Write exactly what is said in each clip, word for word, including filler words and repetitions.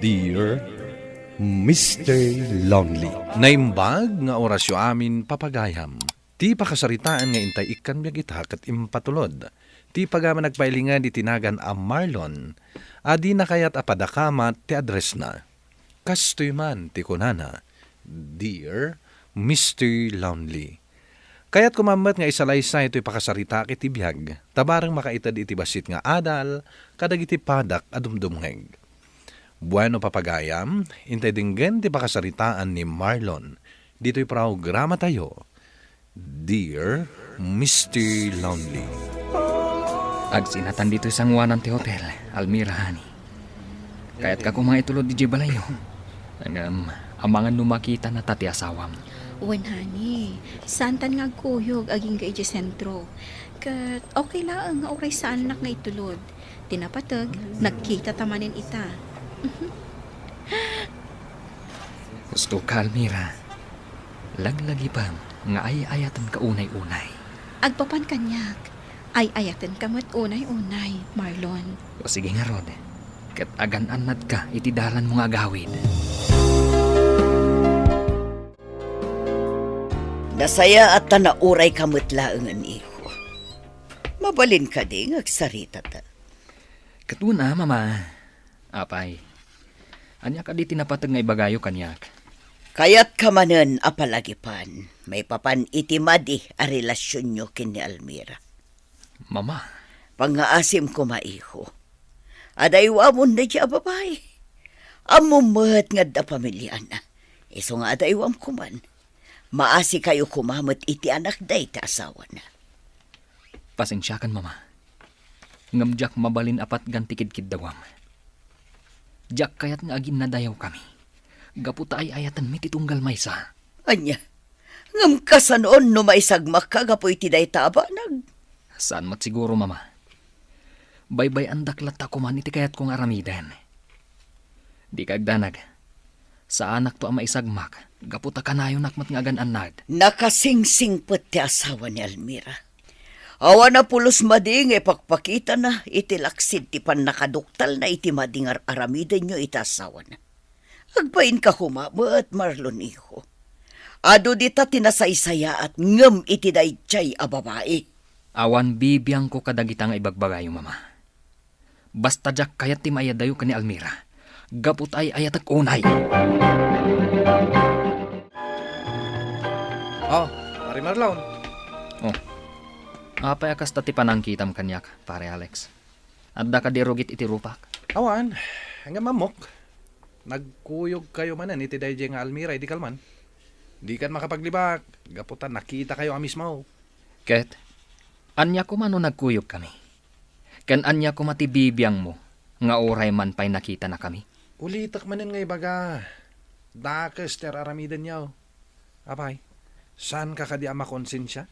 Dear Mister Lonely. Naimbag nga orasyo amin, papagayam. Ti pakasaritaan nga intay ikkan biag ita ket impatulod ti pagayam a nagpailinged iti nagan a Marlon a di na kayat a padakamat ti addressna. Kastoy man ti kunana, Dear Mister Lonely. Kayatko man met nga isalaysay toy pakasaritaak iti biag, ta bareng makaited iti bassit nga adal kadagiti padak a dumdumngeg. Bueno, papagayam, intay denggen ti pakasaritaan ni Marlon ditoy programatayo, Dear Mister Lonely. Agsinatan ditoy sangoanan ti hotel, Almira, honey. Kayatka koma nga itulod idiay balayyo. Ngem, amangan no makitana ta ti asawam. Wen, honey, saantan nga agkuyog agingga idiay sentro. Ket okay laeng nga uray saannak nga itulod. Ti napateg, nagkitata manen ita. Husto ka, Almira. Laglagipem nga ay-ayatenka unay-unay. Agpapan kaniak, ay-ayatenka met unay-unay, Marlon. O sige ngarud, ket agan-annadka iti dalanmo nga agawid. Nasayaat ta naurayka met laengen, iho. Mabalin kadi nga agsarita ta? Ket wen a, Mama. Apay, ania kadi ti napateg nga ibagayo kaniak? Kayatka manen a palagipan maipapan iti madi a relasionyo ken ni Almira. Mama. Pangngaasim koma, iho. Adaywamon daydiay a babai. Ammom met nga adda pamiliana. Isu nga adaywam koman. Maasikayo koma met iti anakda iti asawana. Pasensiakan, Mama. Ngem diak mabalin a patgan ti kidkiddawam. Diak kayat nga aginnadayawkami. Gapu ta ay-ayatenmi ti tunggal maysa. Ania? Ngem kasano no maisagmakka gapu iti dayta a banag? Saan met siguro, Mama. Baybay-andak latta koman iti kayatko nga aramiden. Dika agdanag. Saanakto a maisagmak gapu ta kanayonak met nga agan-annad. Nakasingsingpet ti asawa ni Almira. Awan a pulos madi nga ipakpakitana iti laksid ti pannakaduktalna iti madi nga ar-aramidenyo iti asawana. Agbainka koma met, Marlon, iho. Adu dita ti nasaysayaat ngem iti daydiay a babai. Awan bibiangko kadagita nga ibagbagayo, Mama. Basta diak kayat ti maiyadayo ken ni Almira. Gapu ta ay-ayatek unay. Oh, Pare Marlon. Oh. Apay a kasta ti panangkitam kaniak, Pare Alex? Adda kadi rugit iti rupak? Awan. Ngem ammok. Nagkuyogkayo manen iti daydiay nga Almira idi kalman. Dikan makapaglibak, gapu ta nakitakayo a mismo. Ket, ania koma no nagkuyogkami? Ken ania koma ti bibiangmo nga uray man pay nakitanakami? Ulitek manen nga ibaga, dakes ti ar-aramidenyo. Apay, saanka kadi a makonsensia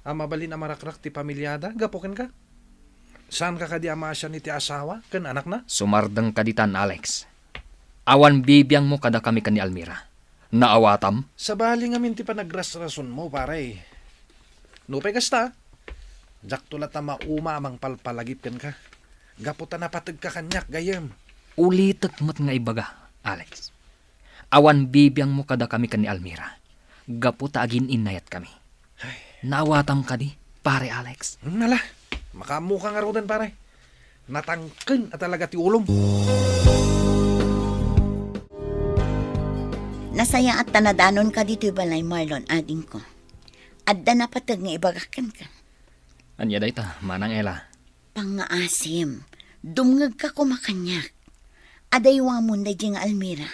a mabalin a marakrak ti pamiliada gapu kenka? Saanka kadi a maasian iti asawa ken anakna? Sumardengka ditan, Alex. Awan bibiangmo kadakami ken ni Almira. Naawatam? Sabali ngamin ti panagrasrasonmo, pare. Nupay kasta, diakto latta mauma a mangpalpalagip kenka. Gapu ta napategka kaniak, gayyem. Ulitek met nga ibaga, Alex. Awan bibiangmo kadakami ken ni Almira, gapu ta agin-innayatkami. Ay. Naawatam kadi, Pare Alex? Hmm, ala, makaammoka ngaruden, pare. Natangken a talaga ti ulom. Nasayaat ta nadanonka ditoy balay, Marlon, adingko. Adda napateg nga ibagak kenka. Ania dayta, Manang Ella? Pangngaasim, dumngegka koma kaniak. Adaywamon daydiay nga Almira.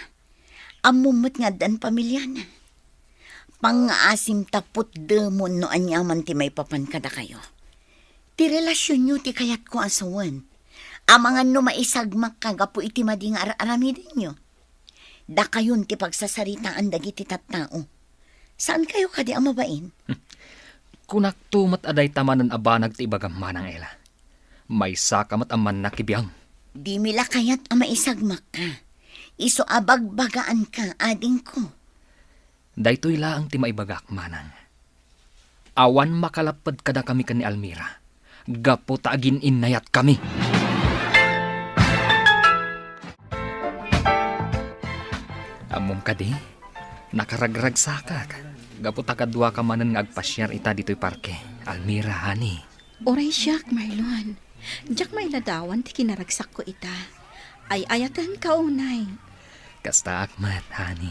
Ammom met nga addan pamiliana. Pangngaasim ta putdemon no aniaman ti maipapan kadakayo. Ti relasionyo ti kayatko a sawen. Amangan no maisagmakka gapu iti madi nga ar-aramidenyo. Dakayon ti pagsasaritaan dagiti tattao. Saankayo kadi a mabain? Kunakto met a dayta manen a banag ti ibagam, Manang Ella. Maysaka met a mannakibiang. Dimi la kayat a maisagmakka. Isu a bagbagaanka, adingko. Daytoy laeng ti maibagak, Manang. Awan makalapped kadakami ken ni Almira, gapu ta agin-innayatkami. Ammom kadi? Nakaragragsakak. Gapu ta kaduaka manen nga agpasiar ita ditoy parke. Almira, honey. Uray siak, Marlon. Diak mailadawan ti kinaragsakko ita. Ay-ayatenka unay. Kastaak met, honey.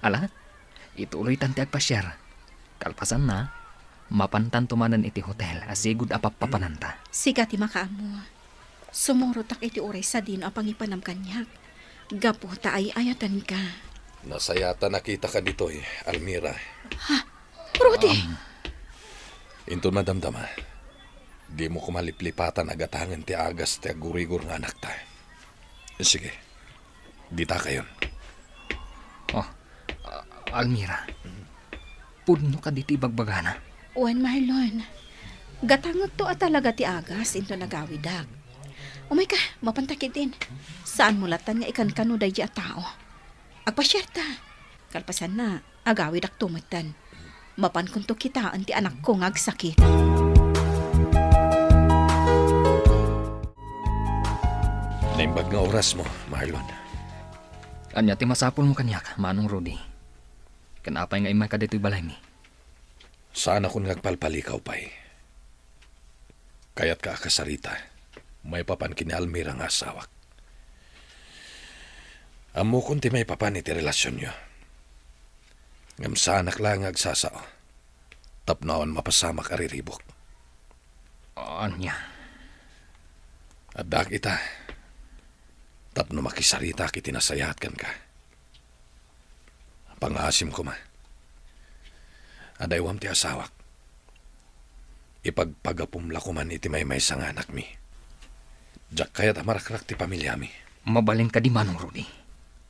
Ala, ituloytan ti agpasiar. Kalpasanna, mapantanto manen iti hotel a sigud a pappapananta. Sika ti makaammo. Sumurotak iti uray sadino a pangipanam kaniak. Gapu ta ay-ayatenka. Nasayatan a kitaka ditoy, Almira. Ha? Rudy! Inton madamdama, dimo koma liplipatan a gatangen ti agas ti aggurigor nga anakta. Sige, ditakayon. Oh, A-, Almira, pudno kadi ti ibagbagana? Wen, Marlon. Gatangekto a talaga ti agas inton agawidak. Umayka, mapanta ketdin. Saanmo lattan nga ikankano daydi a tao. Agpasiarta. Kalpasanna, agawidakto metten. Mapankonto kitaen ti anakko nga agsakit. Naimbag nga orasmo, Marlon. Ania ti masapulmo kaniak, Manong Rudy? Ken apay nga immayka ditoy balaymi? Saanakon nga agpalpalikaw pay. Kayatka a kasarita, maipapan ken ni Almira nga asawak. Ammokon ti maipapan iti relasionyo. Ngem saanak laeng nga agsasao tapno awan mapasamak a riribuk. Ania? Addaak ita tapno makisaritak iti nasayaat kenka. Pangngaasim koma. Adaywam ti asawak. Ipagpagapum la koman iti maymaysa nga anakmi. Diak kayat a marakrak ti pamiliami. Mabalin kadi, Manong Rudy.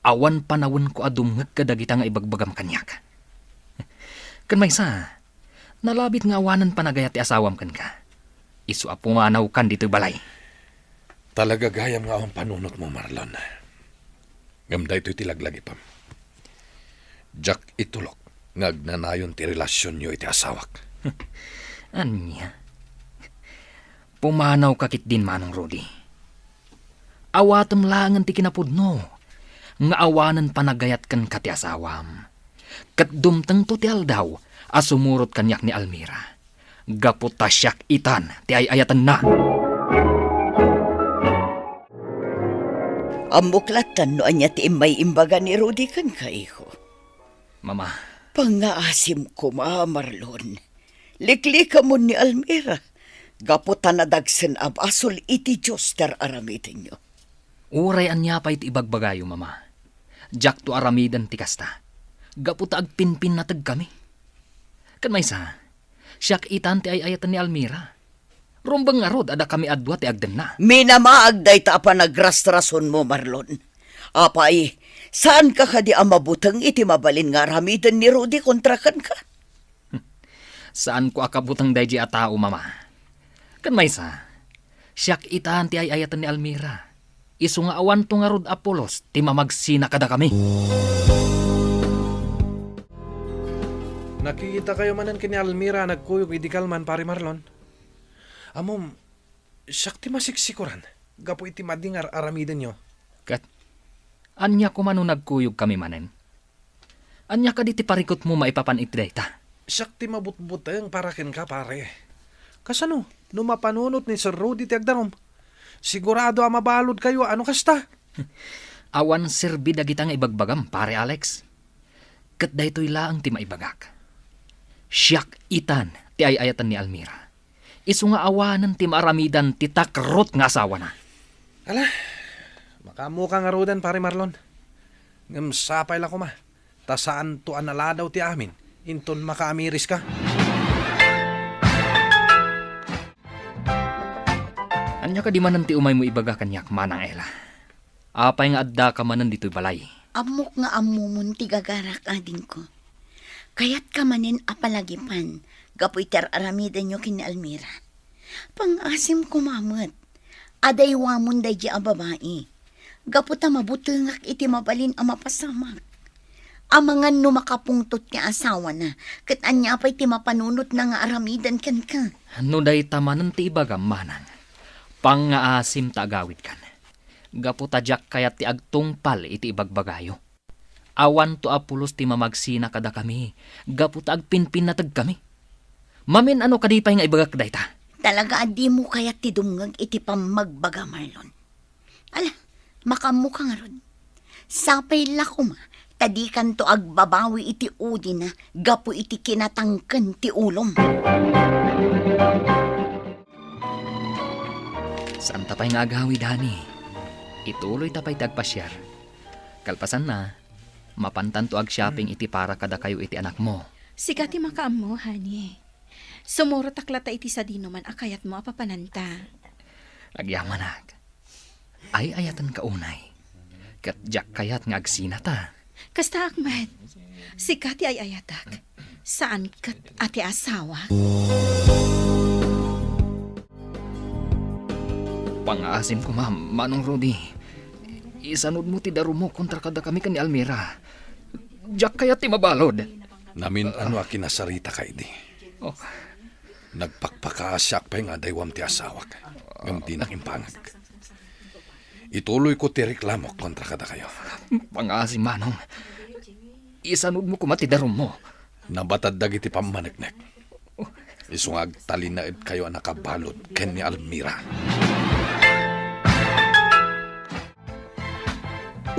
Awan panawenko a dumngeg kadagita nga ibagbagam kaniak. Ken maysa, nalabit nga awanen panagayat ti asawam kenka. Isu a pumanawkan ditoy balay. Talaga gayam nga awan panunotmo, Marlon. Ngem daytoy ti laglagipem. Diak itulok nga agnanayon ti relasionyo iti asawak. Ania? Pumanawka ketdin, Manong Rudy. Awatem laengen ti kinapudno nga awanen panagayat kenka ti asawam. Ket dumtengto ti aldaw a sumurot kaniak ni Almira. Gapu ta siak itan ti ay-ayatenna. Ammok lattan no ania ti immay imbaga ni Rudy kenka, iho. Mama. Pangngaasim koma, Marlon. Liklikamon ni Almira. Gapu ta nadagsen a basol iti Dios ti ar-aramidenyo. Uray ania pay ti ibagbagayo, Mama. Diakto aramiden ti kasta. Gapu ta agpinpinnategkami. Ken maysa, siak itan ti ay-ayaten ni Almira. Rumbeng ngarud a dakami a dua ti agdenna. Minamaag dayta a panagrasrasonmo, Marlon. Apay, saanka kadi a mabuteng iti mabalin nga aramiden ni Rudy kontra kenka? Saanko a kabuteng daydi a tao, Mama. Ken maysa, siak itan ti ay-ayaten ni Almira. Isu nga awanto ngarud a pulos ti mamagsina kadakami. Nakitakayo manen ken ni Almira a nagkuyog idi kalman, Pare Marlon. Ammom, siak ti masiksikoran gapu iti madi nga ar-aramidenyo. Ket ania koma no nagkuyogkami manen? Ania kadi ti parikutmo maipapan iti dayta? Siak ti mabutbuteng para kenka, pare. Kasano no mapanunot ni Sir Rudy ti agdarum? Sigurado a mabaludkayo a no kasta. Awan serbi dagita nga ibagbagam, Pare Alex. Ket daytoy laeng ti maibagak. Siak itan ti ay-ayaten ni Almira. Isu nga awanen ti maaramidan ti takrot nga asawana. Ala, makaammoka ngaruden, Pare Marlon. Ngem sapay la koma, ta saanto a naladaw ti amin inton makaamiriska. Ania kadi manen ti umaymo ibaga kaniak, Manang Ella? Apay nga addaka manen ditoy balay? Ammok nga ammomon ti gagarak, adingko. Kayatka manen a palagipan gapu iti ar-aramidenyo ken ni Almira. Pangngaasim koma met, adaywamon daydi a babai. Gapu ta mabutengak iti mabalin a mapasamak. Amangan no makapungtot ti asawana, ket ania pay ti mapanunotna nga aramiden kenka? No dayta manen ti ibagam, Manang, pangngaasim ta agawidkan. Gapu ta diak kayat ti agtungpal iti ibagbagayo. Awanto a pulos ti mamagsina kadakami gapu ta agpinpinnategkami. Mamin-ano kadi pay nga ibagak dayta? Talaga a dimo kayat ti dumngeg iti pammagbaga, Marlon. Ala, makaammoka ngarud. Sapay la koma ta dikanto agbabawi iti udina gapu iti kinatangken ti ulom. Saanta pay nga agawid, honey. Ituloyta pay ti agpasiar. Kalpasanna, mapantanto ag-shopping iti para kadakayo iti anakmo. Sika ti makaammo, honey. Sumurotak latta iti sadinoman a kayatmo a papananta. Agyamanak. Ay-ayatenka unay. Ket diak kayat nga agsinata. Kastaak met. Sika ti ay-ayatek. Saan ket a ti asawa. Pangaasim koma, Manong Rudy. Isanudmo ti darummo kontra kadakami ken ni Almira. Diak kayat ti mabalud. Namin-ano a kinasarita ka idi. Oh. Nagpakpakaasiak pay nga adaywam ti asawak, ngem dinak impangag. Ituloyko ti reklamok kontra kadakayo. Pangaasim, Manong. Isanudmo koma ti darummo. Nabatad dagiti pammaneknek. Isu nga agtalinaedkayo a nakabalud ken ni Almira.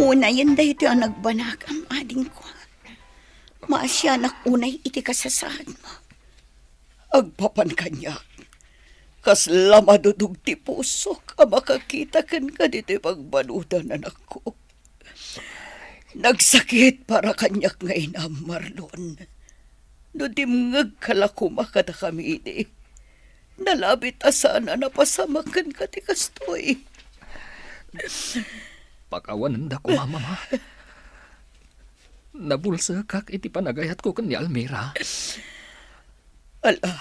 Unayen daytoy a nagbanagam, adingko. Maasianak unay iti kasasaadmo. Agpapan kaniak, kasla madudog ti pusok a makakita kenka ditoy pagbaludan, anakko. Nagsakit para kaniak nga inam, Marlon. No dimngegka la koma kadakami idi, nalabit a saan a napasamak kenka ti kastoy. Pakawanenda koma, Mama. Nabulsekak iti panagayatko ken ni Almira. Ala,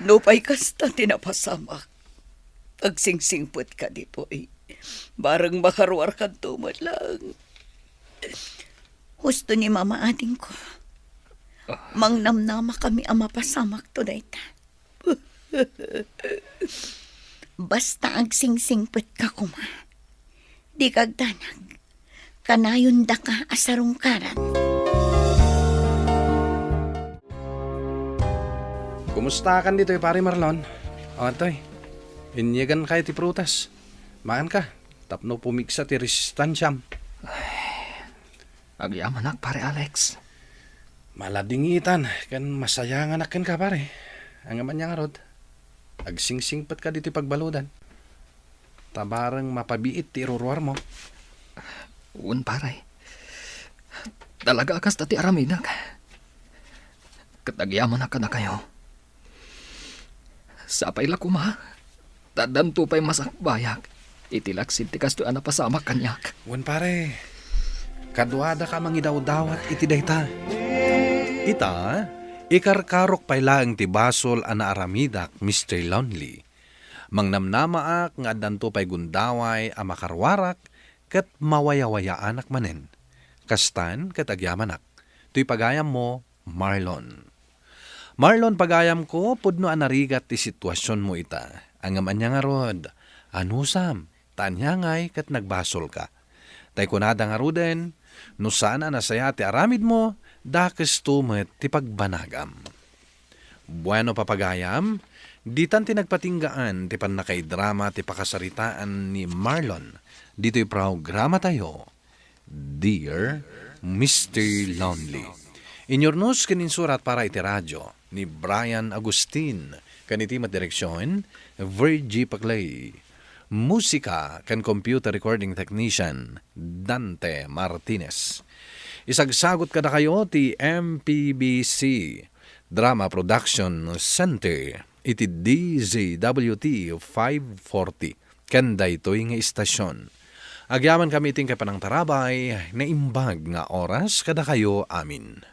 nupay kasta ti napasamak, agsingsingpetka ditoy. Bareng makaruarkanto met laeng. Husto ni Mama, adingko. Mangnamnamakami a mapasamakto dayta. Basta agsingsingpetka koma. Dika agdanag. Kanayondaka a sarungkaran. Kumustakan ditoy, Pare Marlon? O, antoy, inyegankayo ti prutas. Maanka, tapno pumigsa ti resistansiam. Agyamanak, Pare Alex. Maladingitan ken masayanganak kenka, pare. Ngem ania ngarud, agsingsingpetka ditoy pagbaludan. Ta bareng mapabiit ti iruruarmo. Wen, pare. Talaga a kasta ti aramidek. Ket agyamanak kadakayo. Sapay la koma ta addanto pay masakbayak iti laksid ti kastoy a napasamak kaniak. Wen, pare, kaduadaka a mangidawdawat iti dayta. Ita, ikarkarok pay laeng ti basol a naaramidak, Mister Lonely. Mangnamnamaak nga addanto pay gundaway a makaruarak ket mawayawayaanak manen. Kastan ket agyamanak. Toy pagayammo, Marlon. Marlon, pagayamko, pudno a narigat ti situasionmo ita. Ngem ania ngarud, anusam, ta ania ngay ket nagbasolka. Tay kunada ngaruden, no saan a nasayaat ti aramidmo, dakesto met ti pagbanagam. Bueno, papagayam, ditan ti nagpatinggaan ti pannakaidrama ti pakasaritaan ni Marlon ditoy programatayo, Dear Mister Lonely. Inyurnos ken insurat para iti radio ni Brian Agustin, ken iti met direksion, Virgie Paclay. Musika ken computer recording technician, Dante Martinez. Isagsagot kadakayo ti M P B C Drama Production Center iti D Z W T five forty ken daytoy nga istasion. Agyamankami iti inkay panangtarabay, naimbag nga oras kadakayo amin.